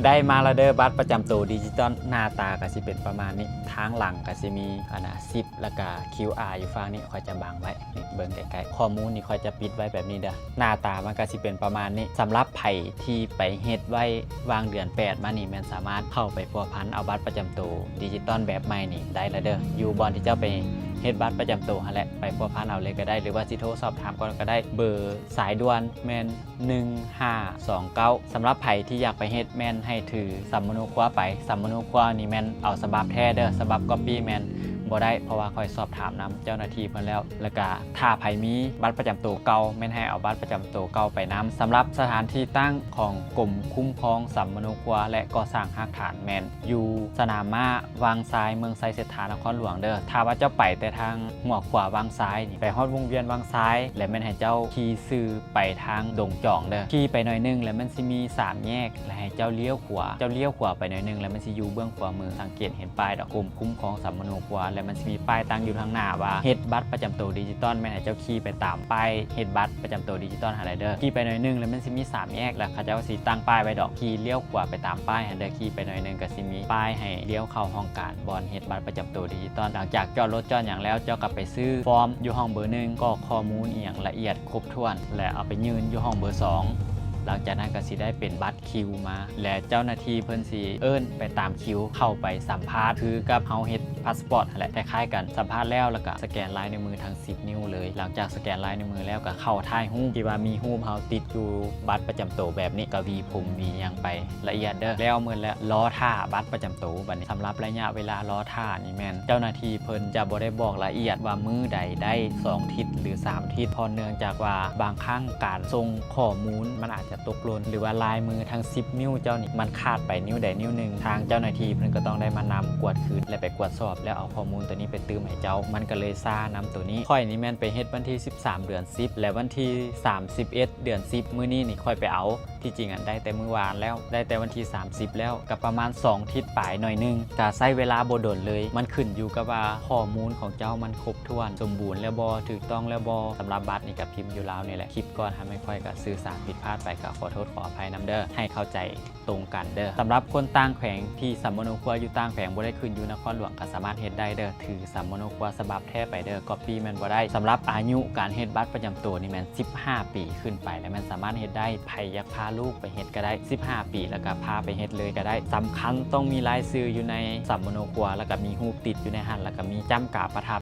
ໄດ້ມາແລ້ວເດີ ບັດປະຈຳໂຕດິຈິຕອນ ໜ້າຕາກໍຊິເປັນປະມານນີ້ ທາງຫຼັງກໍຊິມີອັນນ່າຊິບ ແລ້ວກໍຄິວອາຢູ່ຝັ່ງນີ້ ຂ້ອຍຈະບັງໄວ້ ນີ້ເບິ່ງໃກ້ໆ ຂໍ້ມູນນີ້ຂ້ອຍຈະປິດໄວ້ແບບນີ້ເດີ ໜ້າຕາມັນກໍຊິເປັນປະມານນີ້ ສຳລັບໃຜທີ່ໄປເຮັດໄວ້ຫວ່າງເດືອນແປດມານີ້ ແມ່ນສາມາດເຂົ້າໄປພົວພັນເອົາບັດປະຈຳໂຕດິຈິຕອນແບບໃໝ່ນີ້ໄດ້ແລ້ວເດີ. ຢູ່ບ່ອນທີ່ເຈົ້າໄປເຮັດບັດປະຈຳໂຕຫັ້ນແຫຼະ ໄປພົວພັນເອົາເລີຍກໍໄດ້ ຫຼືວ່າຊິໂທສອບຖາມກ່ອນກໍໄດ້ ເບີສາຍດ່ວນແມ່ນ ໜຶ່ງຫ້າສອງເກົ້າ ສຳລັບໃຜທີ່ຢາກໄປເຮັດແມ່ນໃຫ້ຖືສຳມະໂນຄົວໄປ ສຳມະໂນຄົວນີ້ແມ່ນເອົາສະບັບແທ້ເດີ ສະບັບກັອບປີ້ແມ່ນບໍ່ໄດ້ ເພາະວ່າຂ້ອຍສອບຖາມນຳເຈົ້າໜ້າທີ່ເພິ່ນແລ້ວ ແລ້ວກະຖ້າໃຜມີບັດປະຈຳໂຕເກົ່າ ແມ່ນໃຫ້ເອົາບັດປະຈຳໂຕເກົ່າໄປນຳ. ສຳລັບສະຖານທີ່ຕັ້ງຂອງກົມຄຸ້ມຄອງສຳມະໂນຄົວ ແລະ ກໍ່ສ້າງຮາກຖານແມ່ນ ຢູ່ສະໜາມມ້າວັງຊາຍ ເມືອງໄຊເສດຖາ ນະຄອນຫຼວງເດີ. ຖ້າວ່າເຈົ້າໄປແຕ່ທາງຫົວຂວາວັງຊາຍນີ້ ໄປຮອດວົງວຽນວັງຊາຍ ແລ້ວແມ່ນໃຫ້ເຈົ້າຂີ່ຊື່ໄປທາງດົງຈອງເດີ. ຂີ່ໄປໜ້ອຍໜຶ່ງ ແລ້ວແມ່ນຊິມີສາມແຍກ ແລ້ວໃຫ້ເຈົ້າລ້ຽວຂວາ. ເຈົ້າລ້ຽວຂວາໄປໜ້ອຍໜຶ່ງ ແລ້ວມັນຊິຢູ່ເບື້ອງຂວາມື ສັງເກດເຫັນປ້າຍດອກ ກົມຄຸ້ມຄອງສຳມະໂນຄົວ ແລ້ວມັນຊິມີປ້າຍຕັ້ງຢູ່ທາງໜ້າວ່າ ເຮັດບັດປະຈຳໂຕດິຈິຕອນ ແມ່ນໃຫ້ເຈົ້າຂີ່ໄປຕາມປ້າຍເຮັດບັດປະຈຳໂຕດິຈິຕອນຫັ້ນແຫຼະເດີ. ຂີ່ໄປໜ້ອຍໜຶ່ງ ແລ້ວມັນຊິມີສາມແຍກ ແລ້ວເຂົາເຈົ້າຊິຕັ້ງປ້າຍໄວ້ດອກ ຂີ່ລ້ຽວຂວາໄປຕາມປ້າຍຫັ້ນເດີ. ຂີ່ໄປໜ້ອຍໜຶ່ງກໍຊິມີປ້າຍໃຫ້ລ້ຽວເຂົ້າຫ້ອງການ ບ່ອນເຮັດບັດປະຈຳໂຕດິຈິຕອນ. ຫຼັງຈາກຈອດລົດຈອດຫຍັງແລ້ວ ເຈົ້າກໍໄປຊື້ຟອມຢູ່ຫ້ອງເບີໜຶ່ງ ກອກຂໍ້ມູນອີ່ຫຍັງລະອຽດຄົບຖ້ວນ ແລະ ເອົາໄປຍື່ນຢູ່ຫ້ອງເບີສອງ. ຫຼັງຈາກນັ້ນກໍຊິໄດ້ເປັນບັດຄິວມາ ແລະ ເຈົ້າໜ້າທີ່ເພິ່ນຊິເອີ້ນໄປຕາມຄິວ ເຂົ້າໄປສຳພາດ ຄືກັບເຮົາເຮັດພາສປອດຫັ້ນແຫຼະ ຄ້າຍໆກັນ. ສຳພາດແລ້ວ ແລ້ວກໍສະແກນລາຍນິ້ວມືທັງສິບນິ້ວເລີຍ. ຫຼັງຈາກສະແກນລາຍນິ້ວມືແລ້ວ ກໍເຂົ້າຖ່າຍຮູບທີ່ວ່າມີຮູບເຮົາຕິດຢູ່ບັດປະຈຳໂຕແບບນີ້ ກະຫວີຜົມຫວີຫຍັງໄປລະອຽດເດີ. ແລ້ວໝົດແລ້ວ ລໍຖ້າບັດປະຈຳໂຕ. ບັດນີ້ສຳລັບໄລຍະເວລາລໍຖ້ານີ້ແມ່ນ ເຈົ້າໜ້າທີ່ເພິ່ນຈະບໍ່ໄດ້ບອກລະອຽດວ່າມື້ໃດໄດ້ສອງທິດ ຫຼື ສາມທິດ ເພາະເນື່ອງຈາກວ່າບາງຄັ້ງການສົ່ງຂໍ້ມູນມັນອາດຈະຕົກຫຼົ່ນ ຫຼືວ່າລາຍມືທັງສິບນິ້ວເຈົ້ານີ້ ມັນຂາດໄປນິ້ວໃດນິ້ວໜຶ່ງ ທາງເຈົ້າໜ້າທີ່ເພິ່ນກໍຕ້ອງໄດ້ມານຳກວດຄືນ ແລະ ໄປກວດສອບ ແລ້ວເອົາຂໍ້ມູນໂຕນີ້ໄປຕື່ມໃຫ້ເຈົ້າ ມັນກໍເລີຍຊ້ານຳໂຕນີ້. ຂ້ອຍນີ້ແມ່ນໄປເຮັດວັນທີສິບສາມ ເດືອນສິບ ແລະ ວັນທີສາມສິບເອັດ ເດືອນສິບ ມື້ນີ້ນີ້ຂ້ອຍໄປເອົາ. ທີ່ຈິງອັນໄດ້ແຕ່ມື້ວານແລ້ວ ໄດ້ແຕ່ວັນທີສາມສິບແລ້ວ ກໍປະມານສອງທິດປາຍໜ້ອຍໜຶ່ງ ກໍໃຊ້ເວລາບໍ່ດົນເລີຍ. ມັນຂຶ້ນຢູ່ກັບວ່າຂໍ້ມູນຂອງເຈົ້າມັນຄົບຖ້ວນສົມບູນແລ້ວບໍ່ ຖືກຕ້ອງແລ້ວບໍ່. ສຳລັບບັດນີ້ກໍພິມຢູ່ລາວນີ້ແຫຼະ. ຄລິບກ່ອນຫາແມ່ນຂ້ອຍກໍສື່ສານຜິດພາດໄປ ກໍຂໍໂທດຂໍອະໄພນຳເດີ ໃຫ້ເຂົ້າໃຈຕົງກັນເດີ. ສຳລັບຄົນຕ່າງແຂວງທີ່ສຳມະໂນຄົວຢູ່ຕ່າງແຂວງ ບໍ່ໄດ້ຂຶ້ນຢູ່ນະຄອນຫຼວງ ກໍສາມາດເຮັດໄດ້ເດີ ຖືສຳມະໂນຄົວສະບັບແທ້ໄປເດີ ກັອບປີ້ແມ່ນບໍ່ໄດ້. ສຳລັບອາຍຸການເຮັດບັດປະຈຳໂຕນີ້ແມ່ນສິບຫ້າປີຂຶ້ນໄປ ແລ້ວແມ່ນສາມາດເຮັດໄດ້. ໃຜຢາກພາລູກໄປເຮັດກໍໄດ້ ສິບຫ້າປີ ແລ້ວກໍພາໄປເຮັດເລີຍກໍໄດ້. ສຳຄັນຕ້ອງມີລາຍຊື່ຢູ່ໃນສຳມະໂນຄົວ ແລ້ວກໍມີຮູບຕິດຢູ່ໃນຫັ້ນ ແລ້ວກໍມີຈ້ຳກາປະທັບ